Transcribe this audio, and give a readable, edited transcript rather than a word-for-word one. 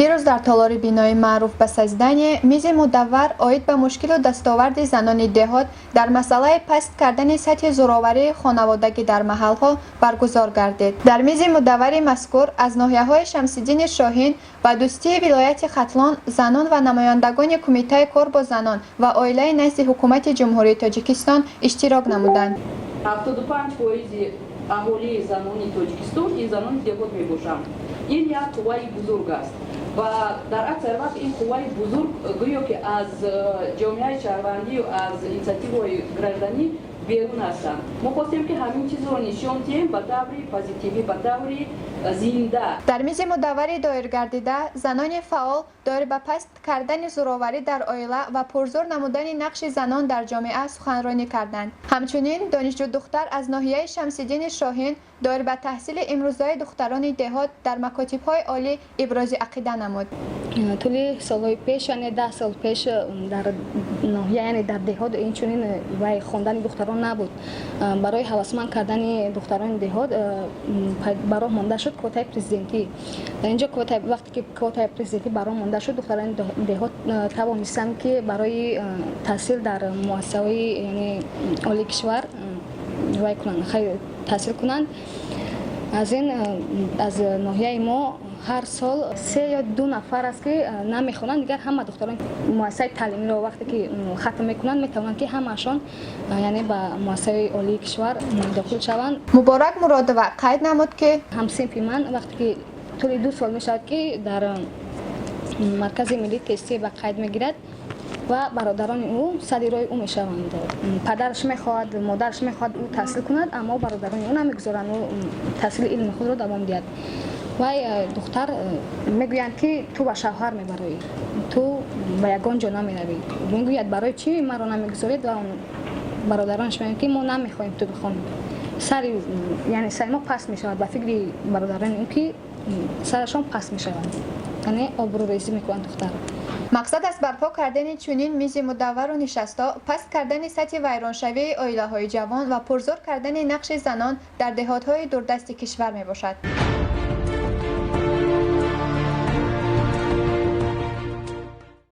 Дирӯз дар толори бинои маъруф ба Созидание мизи мудаввар оид ба мушкилу дастоварди занони деҳот дар масъалаи паст кардани сатҳи зӯроварии хонаводагӣ дар маҳалҳо баргузор гардид. Дар мизи мудаввари мазкур аз ноҳияҳои Шамсиддини Шоҳин ва Дӯстии вилояти Хатлон занон ва намояндагони Кумитаи кор бо занон ва оилаи назди Ҳукумати Ҷумҳурии Тоҷикистон иштирок намуданд. 75 фоизи аҳолии занони Тоҷикистон ин занони деҳот мебошанд. Ин як қувваи бузург аст ва дар аксар вақт ин қувваи бузург гӯё ки аз ҷомеаи шаҳрвандию аз инициативаҳои гражданӣ берун ҳастанд. Мо хостем, ки ҳамин чизро нишон диҳем ба таври позитивӣ, ба таври зинда. Дар мизи мудаввари доиргардида занони фаъол доир ба паст кардани зӯроварӣ дар оила ва пурзӯр намудани нақши занон дар ҷомеа суханронӣ карданд. Ҳамчунин донишҷӯдухтар аз ноҳияи Шамсиддини Шоҳин доир ба таҳсили имрӯзаи духтарони деҳот дар макотибҳои олӣ ибрози ақида намуд. Тӯли солҳои пеш, яъне 10 сол пеш, дар ноҳия, яъне дар деҳот инчунин вай хондани духтарон набуд. Барои ҳавасманд кардани духтарони деҳот ба роҳ монда шуд квотаи президентӣ. Дар инҷо вақте ки квотаи президентӣ ба роҳ монда шуд, духтарони деҳот тавонистанд, ки барои таҳсил дар муассисаҳои, яъне олии кишвар вай кунанд, таҳсил кунанд. Аз ин аз ноҳияи мо ҳар сол се ё ду нафар аст, ки намехонанд. Дигар ҳама духтарон муассисаи таълимиро вақте ки хатм мекунанд, метавонанд, ки ҳамаашон, яъне ба муассисаҳои олии кишвар дохил шаванд. Муборак Муродова қайд намуд, ки ҳамсинфи ман вақте ки тӯли 2 сол мешавад, ки дар Маркази миллии тестӣ ба қайд мегирад ва бародарони ӯ сади роҳи ӯ мешаванд. Падараш мехоҳад, модараш мехоҳад, ӯ таҳсил кунад, аммо бародарони ӯ намегузоранд ӯ таҳсили илми худро давом диҳад. Вай духтар мегӯянд, ки ту ба шавҳар мебароӣ, ту ба ягон ҷо намеравӣ. Мегӯяд: «Барои чӣ маро намегузоред?» Ва бародаронаш мегӯянд, ки мо намехоҳем ту бихонӣ. Сари, яъне сари мо паст мешавад. Ба фикри бародарони ӯ, ки сарашон паст мешавад, яъне обрӯрезӣ мекунанд духтар. Мақсад аз барпо кардани чунин мизи мудаввару нишастҳо паст кардани сатҳи вайроншавии оилаҳои ҷавон ва пурзӯр кардани нақши занон дар деҳотҳои дурдасти кишвар мебошад.